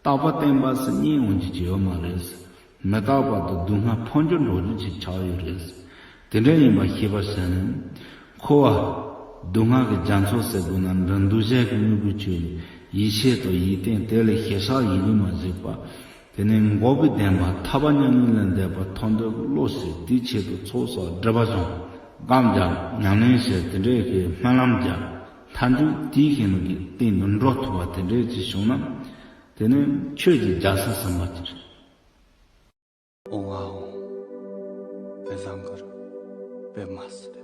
རྟག་པ་བརྟན་པ་ཟེར་གཉིས་འོང་རྒྱུ་ཅིག་ཡོད་མ་རེད། མི་རྟག་པ་དང་སྡུག་བསྔལ་འཕོ་འགྱུར་འགྲོ་རྒྱུ་ཅིག་ཆགས་ཡོད་རེད། དེ་འདྲ་ཡིན་པ་ཤེས་པ་ཟེར་ནས། འཁོར་བ། སྡུག་བསྔལ་གྱི་རྒྱ་མཚོ་ཟེར་དགོས་ན་འདྲ། འདུ་བྱེད་ཀྱི་དངོས་པོའི་ཆོས་ནི་ཡིད་ཆེས་དང་ཡིད་བརྟན། དེ་ལས་ཞེ་ས་ཡིད་ལུས་མ་བྱེད་པ། དེ་ནས་འགོག་པའི་བདེན་པ། ཐར་པ་མྱ་ངན་ལས་འདས་པ་ཐོབ་འདོད་ཀྱི་བློ་ཟེར། དེའི་ཆེད་དུ་ཚོགས་བསགས་སྒྲིབ་པ་སྦྱོང་། སྒོམ་རྒྱག་ཉམས་ལེན་བྱེད། དེ་འདྲའི་གི་སྨོན་ལམ་རྒྱག་མཐར་འཇུག་དེའི་གི་ནང་གི་སྟེང་དུ་འགྲོ་ཐུབ་པ་དེ་འདྲའི་ཅིག་བྱུང་ན། དེ་ནི་ཆོས་ཀྱི་རྒྱལ་ས་ཟིན་པ་ཅིག་རེད། ཨོང་ཨ་ཨོང་། བེ་བཟང་གུར། བེ་མ་སི།